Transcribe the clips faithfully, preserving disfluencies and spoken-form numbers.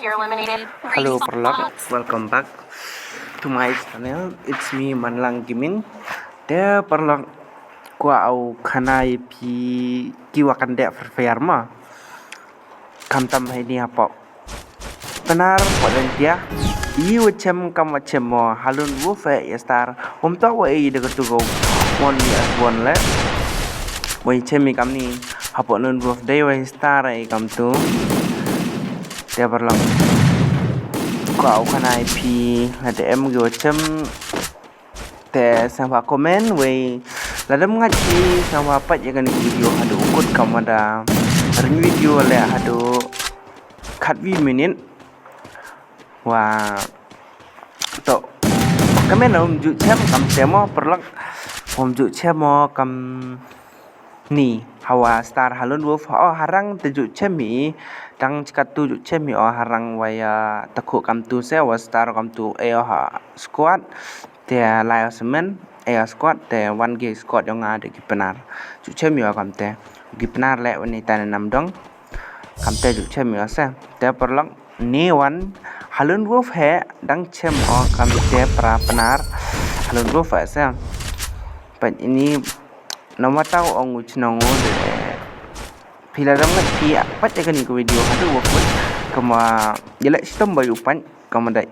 Hello paralok, welcome back to my channel. It's me Manlang Gimin. Te paralok, kwah u khana ïa phi ki wa kandeh Free Fire ma. Khamtam ha ini hapoh Pnar, hapoh Jaintia. Ïa wa chem kam wa chem mo, halun wuf eh ïa star. Wom to wa ïa da katu ko. Won ïa won le. Wa ïa chem ïa kamni. Hapoh lun wuf dei wa ïa star ïa kamtu. Te paralok, kwah u khana ïa phi, lada em ki wa chem. Te sngewbha comment wei. Lada em ngait phi, sngewbha peit ïa kane ka video haduh u kut, kam wa da ring video leh haduh khatwi minit. Wa to, comment um ju chem kam te mo paralok. Um ju chem mo kam ni, hawa star halun wuf, o harang te ju chem hi, dang chi katto ju chem hi, o harang wa ïa takhu kamtu se, wa star kamtu, e o ha squad, te lai o semen, e o squad, te wan ki squad yong nga da ki Pnar. Ju chem hi o kamte, ki Pnar le wa ni ta ne nam dong. Kamte ju chem hi o se, te paralok, ni wan, halun wuf he, dang chem o kamte pra Pnar, halun wuf he se. Peit ini, no matter ong u chnong u de. Phi lada em ngait phi, peit ïa kane ka video haduh wa kut, kam wa ïa leh shitom ba ïa u peit, kam wa da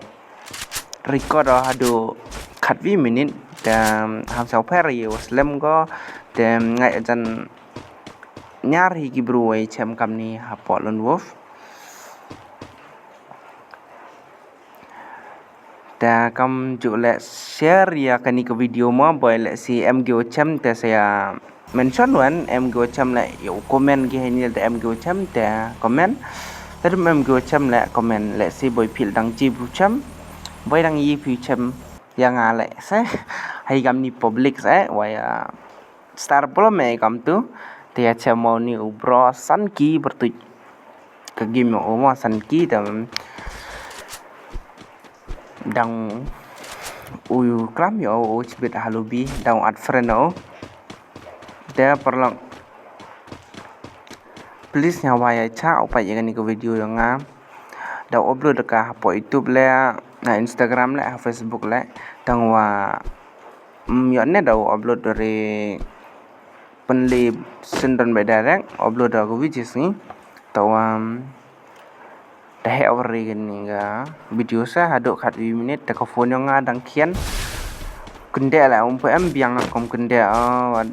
record o haduh khatwi minit, te ham sngewpher ïa wa slem ko, te ngait jan ñiar hi ki bru wa ïa chem kamni hapoh lun wuf. Te kam ju leh share ïa kane ka video mo, boi leh si em ki wa chem te sa ïa mention wan, em ki wa chem leh ïa u comment ki ha ini, te em ki wa chem te comment. Te em ki wa chem leh comment, leh si boi phi dang ji phi chem, boi dang ïa phi chem ïa nga leh se. Hai kamni public se wa ïa star blo me kamtu, te ïa chem mo ni u bro Sanki bertuit. Ka game o mo Sanki dang, dang u klam ïa u chibit ha lobby, dang u add friend o. Te paralok, please ïa wa ïa cha u peit ïa kane ka video yong nga. Da u upload ka hapoh YouTube le, na Instagram le, ha Facebook le, dang wa, mm, ïa ne da u upload dari pynlip syndon ba direct, upload da ka video sngi. Te wa, mm, da heh wa ri kane ka video sa haduh khatwi minit, te ka phone yong nga dang khian. Kyndeh la um pa em biang rukom kyndeh, ah,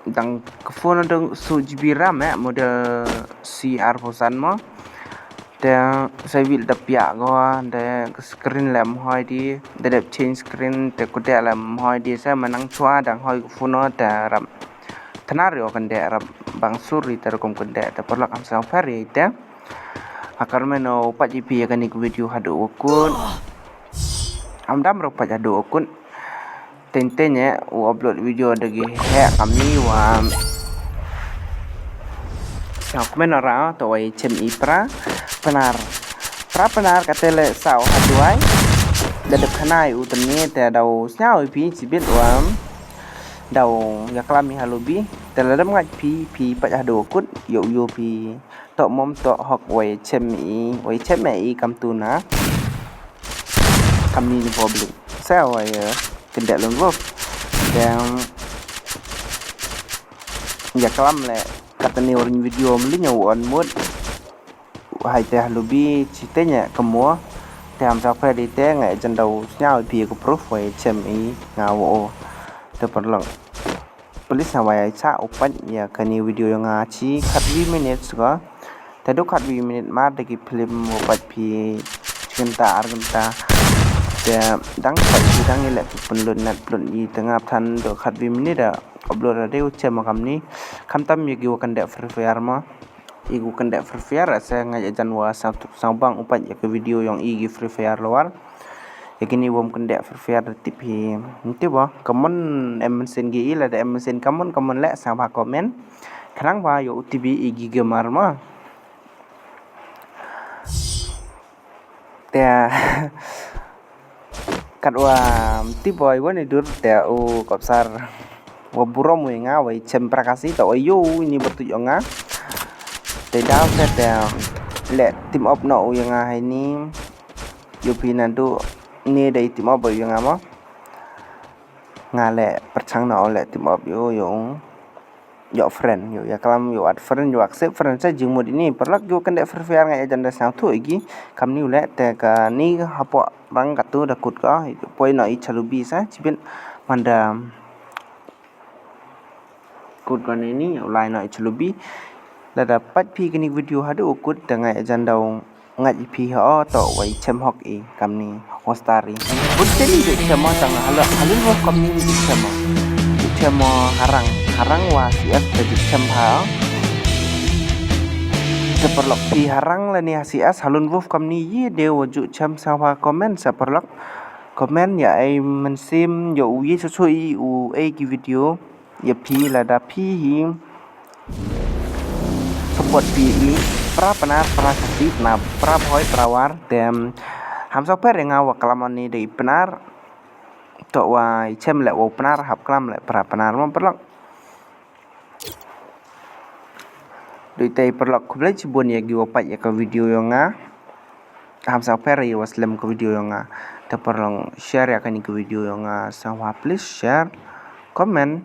dang ka phone dang su G B RAM eh, model C R four san mo. Te sa wi da piah ko, te ka screen lem hoi di, da dep change screen, te kyndeh lem hoi di, sa manang chwa dang hoi ka phone te rap. Thanar ïa kyndeh rap bang suri te rukom kyndeh, te paralok am sngewpher ïa te. Ha kyrmen u peit ïa phi ïa kane ka video haduh wa kut. Am dam ruh peit haduh wa kut. Teng teng eh u upload video da ki heh kamni wa. Sngewkmen ra to wa ïa chem i pra Pnar. Pra Pnar kate le sa u haduh ai. Da dep khana ïa u teng ne te da u sñiaw ïa phi chibit wa. Da u ïa klam ïa ha lobby. Te lada em ngait phi, phi peit haduh wa kut, ïoh ïoh phi. Tok mom tok hok wa ïa chem i, wa ïa chem i kamtu na. Kamni ni public. Sa wa ïa kyndeh lun wop. Te ïa klam le katne u ring video mlin ïa u on mut. Hai te ha lobby chi te ña ka mo. Te ham sa phe di te nga jan da u sñiaw ïa phi ka proof wa ïa chem i nga wa o. Te paralok. Please na wa ïa cha u peit ïa kane video yong nga chi khatwi minit ko. Te du khatwi minit mar da ki film wa peit phi chi kynta ar kynta. Te dang peit phi dang ïa leh phi pynlut net pynlut i te nga pthan du khatwi minit da upload da de u chem ma kamni. Khamtam ïa ki wa kyndeh Free Fire ma. Ïa ki wa kyndeh Free Fire ase nga ïa jan wa sang, sang bang u peit ïa ki video yong i ki Free Fire lawar. Ïa kini wom kyndeh Free Fire da tip hi. Nti ba, kamon em mynsiem gi i lada em mynsiem kamon, kamon leh sa ba comment. Khnang ba ïa u T V i gi gamer ma. Te katwa ti boi wan i dur te u kopsar wa burom wi nga wa i chem prakasi te wa yu ni bertuj ong nga. Te daw te te leh team up noh u ïa nga ha ini. Ïoh phi naduh ne dei team up ïa nga mo. Nga leh pyrchang noh leh team up ïa u, ïa u. Ïoh friend, ïoh ïa klam, ïoh add friend, ïoh accept friend, sa jingmut ini, paralok ïoh kynde Free Fire nga ïa janda sngewthuh ïa ki, kam ni u leh, te kani hapoh rang katu da kut ka, poi noh i chalubi sa, chibit manda kut ka ni ni, u lai noh i chalubi. Lada pat phi kani video haduh u kut, te nga ïa janda u ngait ïa phi ha o to wa i chem hok i kamni hostar i. Bun te ni de chem o tang halok halun hok kamni ni de chem o. De chem o harang, harang wa C S te de chem ha. Te paralok phi harang lane ha C S halun wuf kamni yi de wa ju chem sa wa comment sa paralok. Comment ïa ai mynsiem ïa u yi su su i u ai ki video ïa phi lada phi hi. Support phi i pra Pnar, pra Khasi, pra Bhoi, pra War, te ham sa pher nga wa klam ni dei Pnar. To wa i chem leh wa Pnar, hap klam leh pra Pnar mo paralok. Dei te paralok khublei chibun ïa ki wa peit ïa ka video ïa nga. Ham sa pher ïa wa slem ka video ïa nga. Te paralok share ïa kani ka video ïa nga sa wa please share, comment.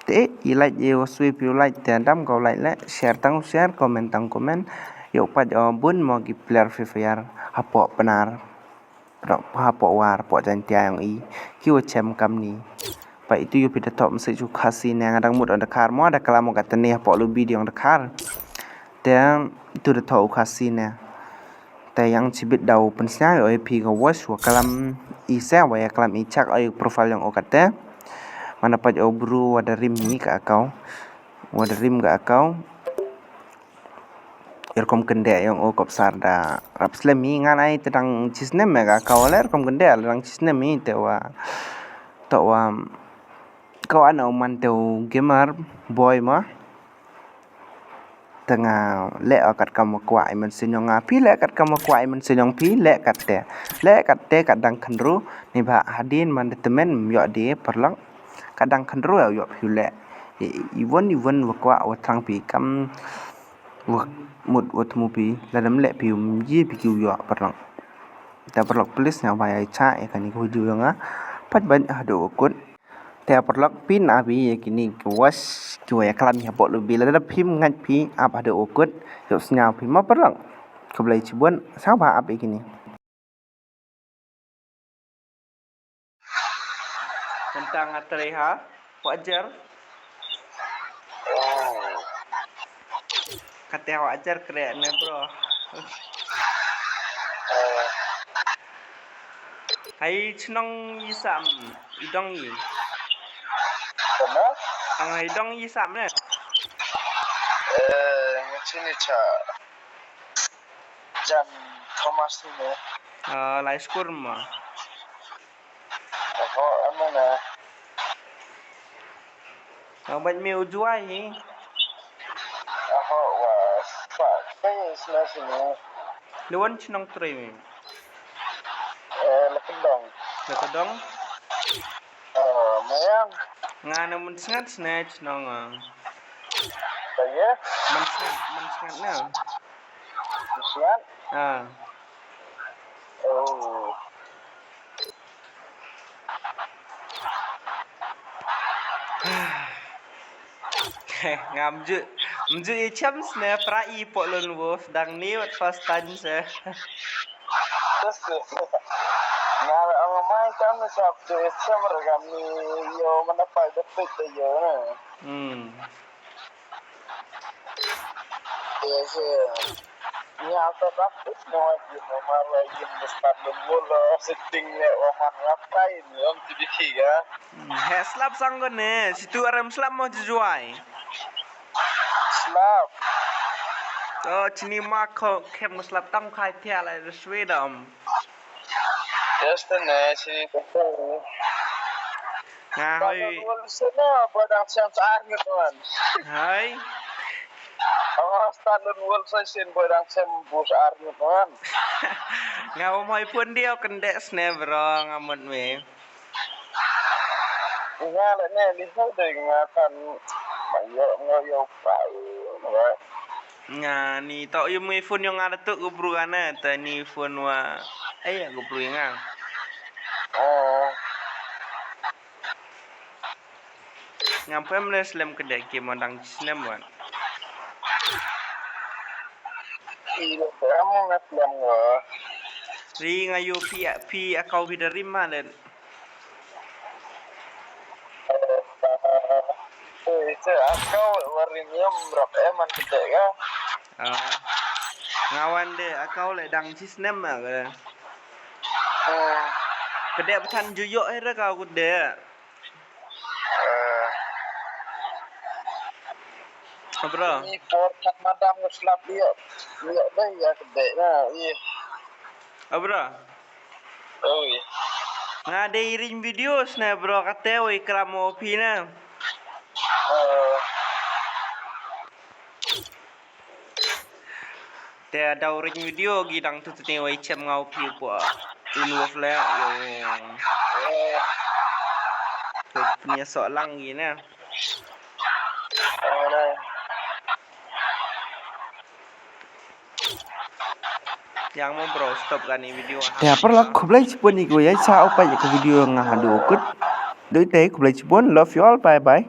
Te i like ïa wa sui phi u like te dam ka u like leh share tang share comment tang comment. Ïa u peit o bun mo ki player Free Fire hapoh Pnar. Rok hapoh War poh Jaintia ïong i ki wa chem kamni. Pa itu ïa phi da thok message u Khasi ne nga dang mut o da khar mo da klam o ka tani hapoh lobby di ong da khar. Te itu da thok u Khasi ne. Te ïang chibit da u pynsngew ïa phi ka voice wa klam i se wa ïa klam i chak o i profile ïong o kate. Mana pait o bru wa da rim hi ka account. Wa da rim ka account. Ïa rukom kynde ïong o kop sar da rap slem hi ngan ai te dang chisnem me ka account le rukom kynde le dang chisnem hi te wa to wa ka wa na u man te u gamer boy ma. Te nga leh o kat kam wa kwah i mynsiem ïong nga phi leh kat kam wa kwah i mynsiem ïong phi leh kat te. Leh kat te kat dang khynru ni ba hadien man de temen ym ïoh de paralok. Kat dang khynru ïoh phi leh. I won i won wa kwah wa thrang phi kam wa mut wa thmu phi lada ym leh phi ym ye phi ki u ïoh paralok. Te paralok please nga bai ai cha ïa kani ka video ïong nga. Pat ban haduh wa kut. Te paralok phin ap ïa kini ki voice ki wa ïa klam ïa hapoh lobby lada phim ngait phi ap haduh u kut ïoh sngew phi mo paralok. Khublei chibun sa ba ap ïa kini. Tentang atrei ha wajar. Kata wajar kre ne bro. Hai chnong i sam i dong i. Kenapa? Ang hai dong i sam ne. Eh, ngi chini cha. Jan Thomas ni ne. Ah, lai skur ma. Oho, anu ne. Ang bad mi u juai hi. Oho, wa fa, fa sna sini. Lewan chnong trei mi. Eh, Lekendong. Lekendong. Eh, mayang. Nga na mun sngat sna chnong. Saya. Mun sngat, mun sngat na. Mun sngat. Ah. Oh. Ngam ju, mju i chem sne pra i po lun wo dang ni wat first time se. Nga ang mai kam sap tu i chem regam ni yo mana pa de pit yo na. Hmm. Yes, yeah. Nya ka dak put no di no mar wa yin de start de bol setting le wa man ngatai ni om ti di ga. He slap sang ko ne, situ arem slap mo juai. Slap. To chini ma ko kem slap tam khai thia la de swedam. Yes, the ne chini ko. Nga hoi. Wal sene ba dang chem sa ngut man. Hai. Awas talun wal sa sin ba dang chem bus ar ngut man. Nga um hoi pun dia kende sne bro nga mut me. Nga le ne li hoi de nga kan ma yo ngo yo pa. Nga ni to yu mi phone yong nga datuk gu bru gana ta ni phone wa. Ai ya gu bru nga. Oh. Ngam pem le slem ke dek ke modang snem wan. Ilo pem nga slem nga. Ri nga yu pi pi akau bi darim ma len. Eh, eh, eh, akau warim yom rap eman kedek ya. Ah. Ngawan de akau le dang sisnem ma ke. Hmm. Kedek petan juyok era kau kedek. Eh. Bro. Ni por tak madam ko slap dia. Dia dai ya kedek na. Iya. Bro. Oi. Nga dei ring video sne bro kate oi kram o phi na. Eh. Te da ring video gi dang tu tu ne oi chem nga o phi po. Unu fle yo. Eh. Ko punya sok lang gi na. Eh. Yang mo bro stop kani video. Te paralok khublei chibun iko ya cha opa ya ka video nga hadu kut. Doi te khublei chibun, love you all, bye bye.